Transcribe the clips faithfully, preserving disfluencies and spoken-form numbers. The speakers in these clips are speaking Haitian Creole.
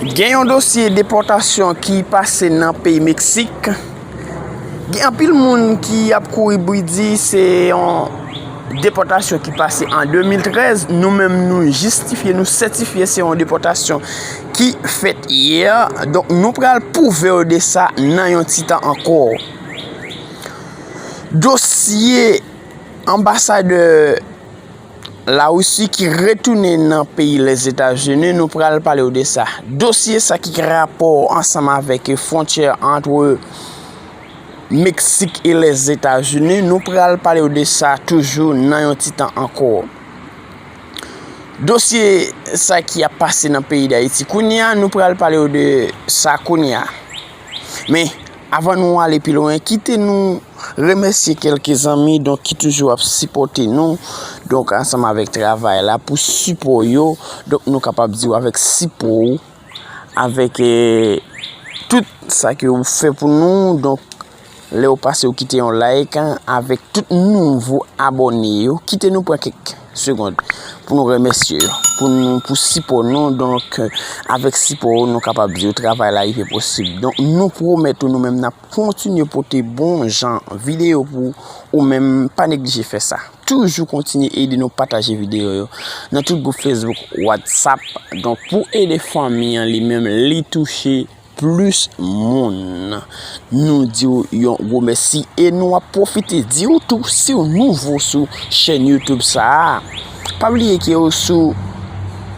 Gen yon dosye depòtasyon ki pase nan peyi Meksik. Gen anpil moun ki ap kouri bri di se yon depòtasyon ki pase an de mil trèz. Nou menm, nou jistifye, nou sètifye se yon depòtasyon ki fèt yè. Donk, nou pral pwouve w de sa nan yon ti tan ankò. Dosye anbasadè Larisi ki retounen nan peyi Lèzetazini, nou pral pale w de sa. Dosye sa ki gen rapò ansanm avèk fwontyè ant Meksik e Lèzetazini, nou pral pale w de sa toujou nan yon ti tan ankò. Dosye sa ki ap pase nan peyi Dayiti kounye a, nou pral pale w de sa kounye a. Men, avan nou ale pi lwen, kite nou remèsye kèlke zanmi, donk, ki toujou ap sipòte nou, donk, ansanm avèk travay la, pou sipò yo. Donk, nou kapab di w avèk sipò w, avèk, eh, tout sa ke w fè pou nou, donk, lè w pase, w kite yon like, an, avèk tout nouvo abòne yo. Kite nou pran kèk segonn pou nou remèsye yo, pou nou, pou sipò nou. Donk, avèk sipò w, nou kapab di w travay la rive posib. Donk, nou pwomèt ou, nou menm, n ap kontinye pote bon jan videyo pou ou menm, pa neglije fè sa. Toujou kontinye ede nou pataje videyo yo nan tout gwoup Facebook, WhatsApp. Donk, pou ede fanmi an li menm, li touche plis moun. Nou di w yon gwo mèsi e nou ap pwofite di w tou, si w nouvo sou chèn YouTube sa a, pa bliye ke w sou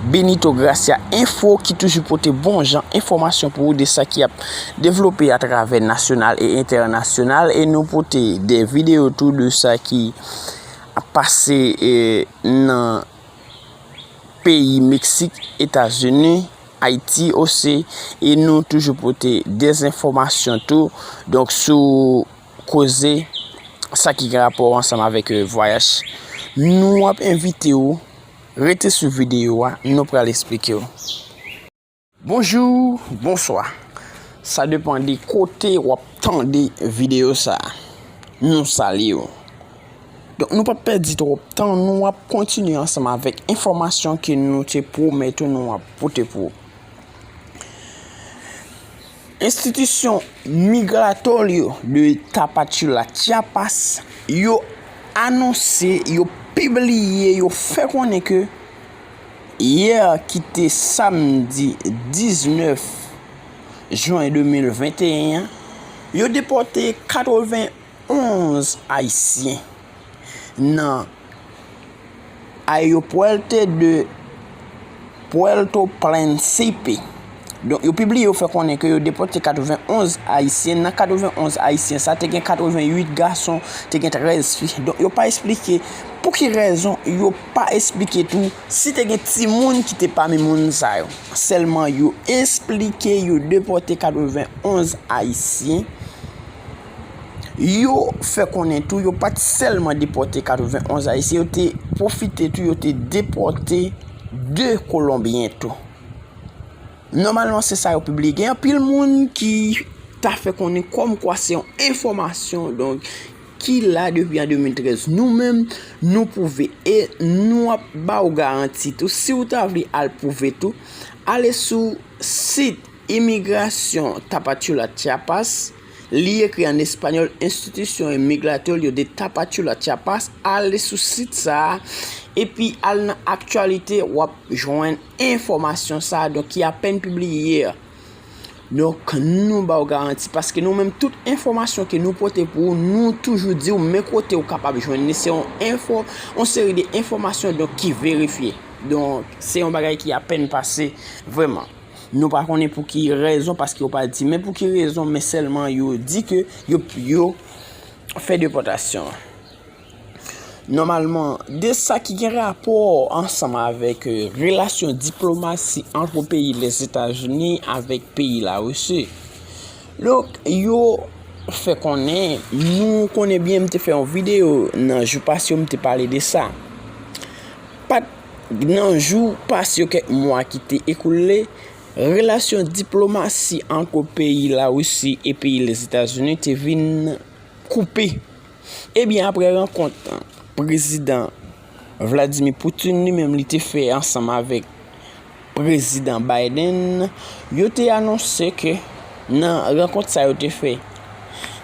Benito Gracia Info ki toujou pote bon jan enfòmasyon pou ou de sa ki ap devlope atravè nasyonal e entènasyonal, e nou pote de videyo tou de sa ki ap pase, e, nan peyi Meksik, Etazini, Ayiti osi, e nou toujou pote de enfòmasyon tou. Donk, sou koze sa ki gen rapò ansanm avèk, e, vwayaj, nou ap envite w rete sou videyo a, nou pral esplike w. Bonjou, bonswa. Sa depann de kote w ap tande videyo sa a. Nou salye w. Donk, nou p ap pèdi twòp tan, nou ap kontinye ansanm avèk enfòmasyon ke nou te pwomèt ou nou ap pote pou ou. Enstitisyon Migratorio de Tapachula, Chiapas, yo anonse, yo pibliye, yo fè konnen ke yè ki te samdi diznèf jen de mil venteyen an, yo depòte katrevenn onz Ayisyen nan Aeropuerto de Puerto Príncipe. Donk, yo pibliye, yo fè konnen ke yo depòte katrevenn onz Ayisyen. Nan katrevenn onz Ayisyen sa, te gen katrevenn uit gason, te gen trèz fi. Donk, yo pa esplike pou ki rezon yo pa esplike tou si te gen timoun ki te pami moun sa yo. Sèlman, yo esplike yo depòte katrevenn onz Ayisyen. Yo fè konnen tou, yo pa t sèlman depòte katrevenn onz Ayisyen, yo te pwofite tou, yo te depòte de Kolonbyen tou. Nòmalman, se sa yo pibliye. Gen anpil moun ki ta fè konnen kòmkwa se yon enfòmasyon, donk, ki la depi an de mil trèz. Nou menm, nou pwouve e nou ap ba w garanti tou. Si w ta vle al pwouve tou, ale sou sit Imigrasyon Tapachula Chiapas, li ekri an espanyòl, Institución Migratorio de Tapachula Chiapas, ale sou sit sa a, epi al nan aktyalite, w ap jwenn enfòmasyon sa a, donk, ki apèn pibliye yè. Donk, nou ba w garanti, paske nou menm, tout enfòmasyon ke nou pote pou ou, nou toujou di w men kote w kapab jwenn li. Se yon enfo, yon seri de enfòmasyon, donk, ki verifye. Donk, se yon bagay ki apèn pase, vrèman. Nou pa konnen pou ki rezon, paske yo pa di men pou ki rezon, men sèlman yo di ke yo, yo fè depòtasyon an. Nòmalman, de sa ki gen rapò ansanm avèk, e, relasyon diplomasi ant peyi Lèzetazini avèk peyi Larisi. Donk, yo fè konnen, nou konnen byen, m te fè yon videyo nan jou pase yo, m te pale de sa. Pa t nan jou pase yo, kèk mwa ki te ekoule, relasyon diplomasi ant peyi Larisi e peyi Lèzetazini te vin koupe. Ebyen, apre rankont prezidan Vladimir Putin li menm li te fè ansanm avèk Prezidan Biden, yo te anonse ke nan rankont sa yo te fè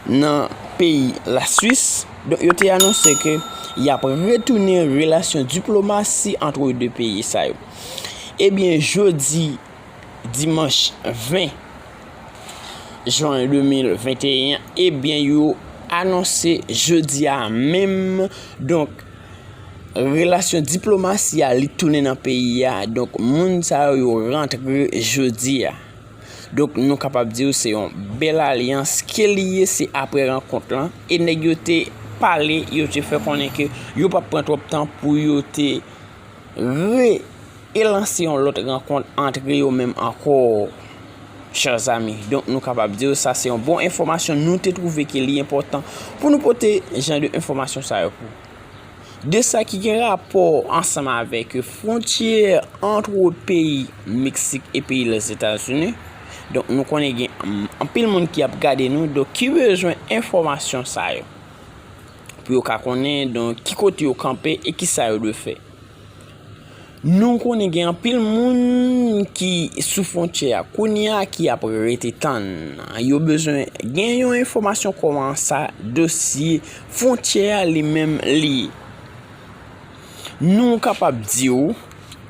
nan peyi Laswis, donk yo te anonse ke y ap retounen relasyon diplomasi ant de peyi sa yo. Ebyen, jodi, dimanch ven jen de mil venteyen, ebyen, yo anonse jodi a menm, donk, relasyon diplomasi a, li tounen nan peyi a. Donk, moun sa yo, yo rantre jodi a. Donk, nou kapab di w se yon bèl alyans ke li ye, se apre rankont lan. E nèg yo te pale, yo te fè konnen ke yo p ap pran twòp tan pou yo te re-elanse yon lòt rankont ant yo menm ankò, chè zami. Donk, nou kapab di w sa se yon bon enfòmasyon. Nou te twouve ke li enpòtan pou nou pote jan de enfòmasyon sa yo pou de sa ki gen rapò ansanm avèk fwontyè ant peyi Meksik e peyi Lèzetazini. Donk, nou konnen gen, mm, anpil moun ki ap gade nou, donk ki bezwen enfòmasyon sa yo pou yo ka konnen, donk, ki kote yo kanpe e ki sa yo dwe fè. Nou konnen gen anpil moun ki sou fwontyè a kounye a ki ap rete tann. Yo bezwen gen yon enfòmasyon kòman sa dosye fwontyè a li menm li ye. Nou kapab di w,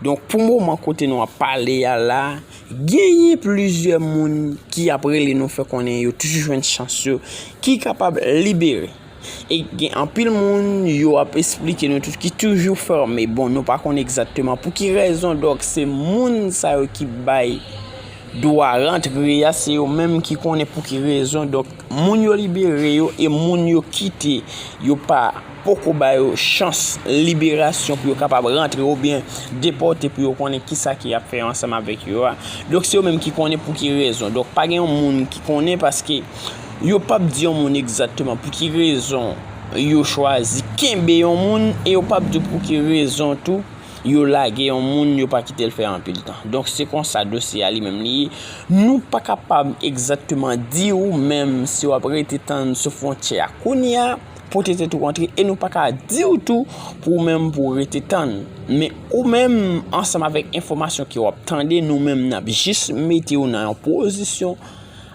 donk, pou moman kote nou ap pale a la, genyen plizyè moun ki ap rele nou fè konnen yo toujou jwenn chans yo, ki kapab libere. E gen anpil moun yo ap esplike nou tout ki toujou fèmen. Bon, nou pa konn egzakteman pou ki rezon, donk se moun sa yo ki bay dwa rantre a, se yo menm ki konnen pou ki rezon. Donk, moun yo libere yo e moun yo kite yo pa poko ba yo chans liberasyon pou yo kapab rantre oubyen depòte pou yo konnen kisa ki ap fè ansanm avèk yo a. Donk, se yo menm ki konnen pou ki rezon. Donk, pa gen yon moun ki konnen paske yo p ap di yon moun egzakteman pou ki rezon yo chwazi kenbe yon moun e yo p ap di w pou ki rezon tou yo lage yon moun, yo pa kite l fè anpil tan. Donk, se konsa dosye a li menm li ye. Nou pa kapab egzakteman di w menm si w ap rete tann sou fwontyè a kounye a pou te tèt ou rantre, e nou pa ka di w tou pou ou menm pou w rete tann. Men ou menm, ansanm avèk enfòmasyon ke w ap tande, nou menm n ap jis mete w nan yon pozisyon.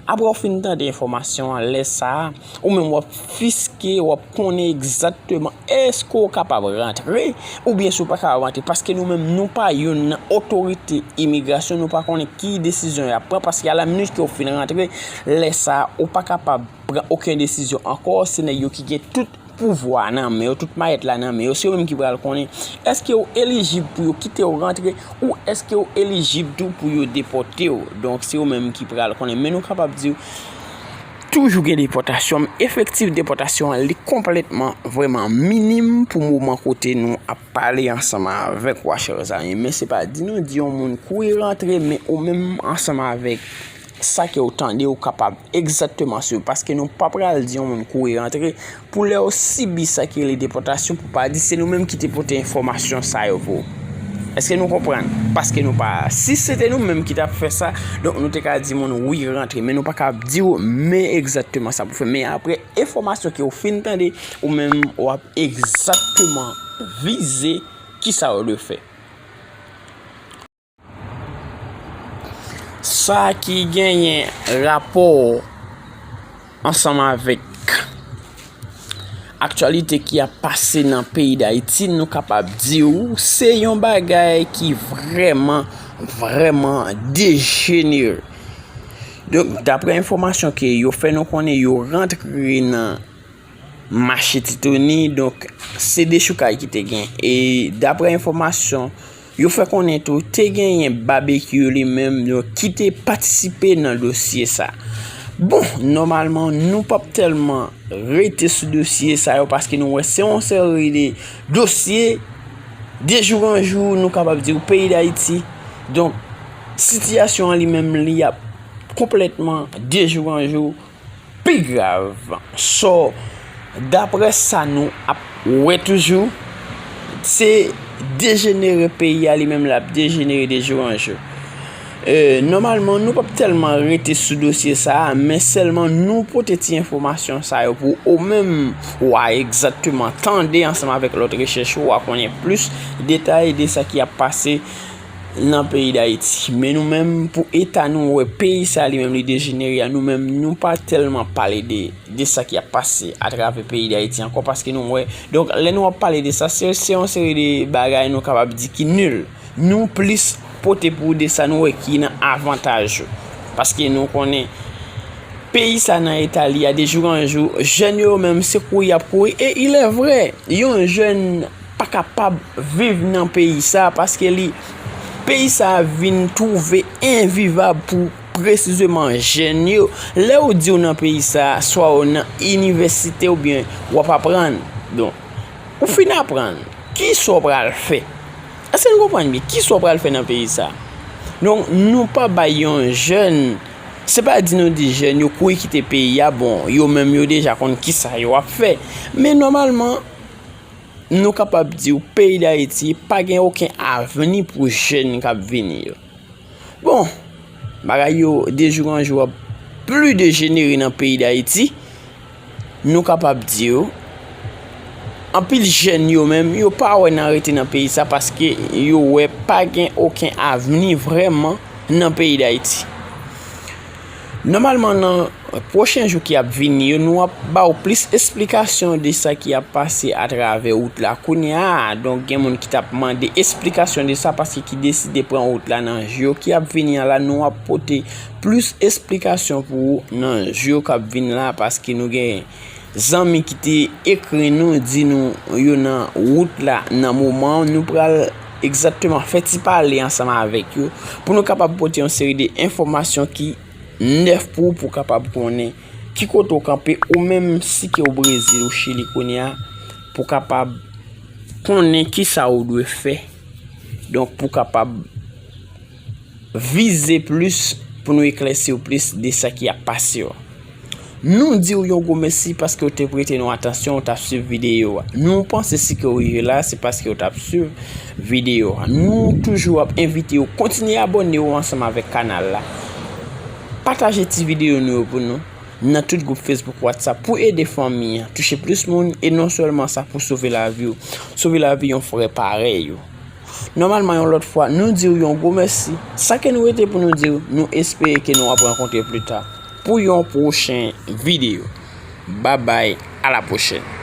Apre w fin tande enfòmasyon an, lè sa a, ou menm w ap fiske, w ap konnen egzakteman èske w kapab rantre oubyen si w pa kapab rantre. Paske nou menm, nou pa youn nan otorite imigrasyon, nou pa konnen ki desizyon y ap pran, paske a la minit ke w fin rantre, lè sa a, ou pa kapab pran okenn desizyon ankò, se nèg yo ki gen tout pouvwa a nan men yo, tout mayèt la nan men yo, se yo menm ki pral konnen èske w elijib pou yo kite w rantre ou èske w elijib tou pou yo depòte w. Donk, se yo menm ki pral konnen. Men nou kapab di w, toujou gen depòtasyon, men efektif depòtasyon an, li konplètman, vrèman minim pou moman kote nou ap pale ansanm avèk ou a, chè zami. Men se pa di nou di yon moun kouri rantre, men ou menm ansanm avèk sa ke w tande, ou kapab egzakteman swiv, paske nou pa pral di yon moun kouri rantre pou lè w sibi sa ki rele depòtasyon, pou pa di se nou menm ki te pote enfòmasyon sa yo pou ou. Èske nou konprann? Paske nou pa, si se te nou menm ki t ap fè sa, donk nou te ka di moun wi rantre, men nou pa ka di w men egzakteman sa pou fè. Men apre enfòmasyon ke w fin tande, ou menm w ap egzakteman vize kisa w dwe fè. Sa ki genyen rapò ansanm avèk aktyalite ki ap pase nan peyi Dayiti, nou kapab di w se yon bagay ki vrèman, vrèman dejenere. Donk, daprè enfòmasyon ke yo fè nou konnen, yo rantre nan mache Titoni, donk, se dechoukay ki te gen. E daprè enfòmasyon, yo fè konnen tou, te genyen Babekyou li menm, donk, ki te patisipe nan dosye sa. Bon, nòmalman, nou p ap tèlman rete sou dosye sa yo, paske nou wè se yon seri de dosye, de jou an jou, nou kapab di w, peyi Dayiti. Donk, sitiyasyon an li menm, li ap konplètman, de jou an jou, pi grav. So, daprè sa nou ap wè toujou, se dejenere peyi a li menm l ap dejenere de jou an jou. E, nòmalman, nou p ap tèlman rete sou dosye sa a, men sèlman nou pote ti enfòmasyon sa yo pou ou menm, w a egzakteman tande ansanm avèk lòt rechèch ou, w a konnen plis detay de sa ki ap pase nan peyi Dayiti. Men nou menm, pou eta nou wè peyi sa li menm li dejenere a, nou menm nou pa tèlman pale de, de sa ki ap pase atravè peyi Dayiti ankò, paske nou wè, donk lè nou ap pale de sa, se, se yon seri de bagay nou kapab di ki nil. Nou plis pote pou de sa nou wè ki nan avantaj yo. Paske nou konnen peyi sa nan eta li a, de jou an jou, jèn yo menm se kouri y ap kouri. E il est vrai, yon jèn pa kapab viv nan peyi sa, paske li, peyi sa vin twouve envivab pou presizeman jèn yo. Lè ou di w nan peyi sa, swa ou nan inivèsite oubyen w ap aprann. Donk, ou fin aprann, kisa w pral fè? Èske n konprann byen? Kisa w pral fè nan peyi sa? Donk, nou pa bay yon jèn, se pa di nou di jèn yo kouri kite peyi a, bon, yo menm yo deja konn kisa yo ap fè. Men nòmalman, nou kapab di w peyi Dayiti pa gen okenn avni pou jèn k ap vini yo. Bon, bagay yo de jou an jou ap pli dejenere nan peyi Dayiti. Nou kapab di w, anpil jèn yo menm, yo pa wè nan rete nan peyi sa, paske yo wè pa gen okenn avni vrèman nan peyi Dayiti. Nòmalman, nan pwochen jou ki ap vini yo, nou ap ba w plis esplikasyon de sa ki ap pase atravè wout la kounye a. Donk, gen moun ki t ap mande esplikasyon de sa, paske ki deside pran wout la nan jou ki ap vini an la, nou ap pote plis esplikasyon pou ou nan jou k ap vin la, paske nou gen zanmi ki te ekri nou, di nou yo nan wout la nan moman an. Nou pral egzakteman fè ti pale ansanm avèk yo pou nou kapab pote yon seri de enfòmasyon ki nèf pou ou, pou w kapab konnen ki kote w kanpe, ou menm si ke w Brezil ou Chili kounye a, pou w kapab konnen kisa ou dwe fè. Donk, pou w kapab vize plis, pou nou eklèsi w plis de sa ki ap pase yo. Nou di w yon gwo mèsi paske w te prete nou atansyon, w t ap swiv videyo a. Nou panse si ke w rive la, se paske w t ap swiv videyo a. Nou toujou ap envite w kontinye abòne w ansanm avèk kanal la. Pataje ti videyo nou yo pou nou nan tout gwoup Facebook, WhatsApp pou ede fanmi an touche plis moun, e non sèlman sa, pou sove lavi w, sove lavi yon frè parèy ou. Nòmalman, yon lòt fwa, nou di w yon gwo mèsi. Sa ke nou rete pou nou di w, nou espere ke nou ap rankontre pli ta pou yon pwochen videyo. Babay, a la pwochèn.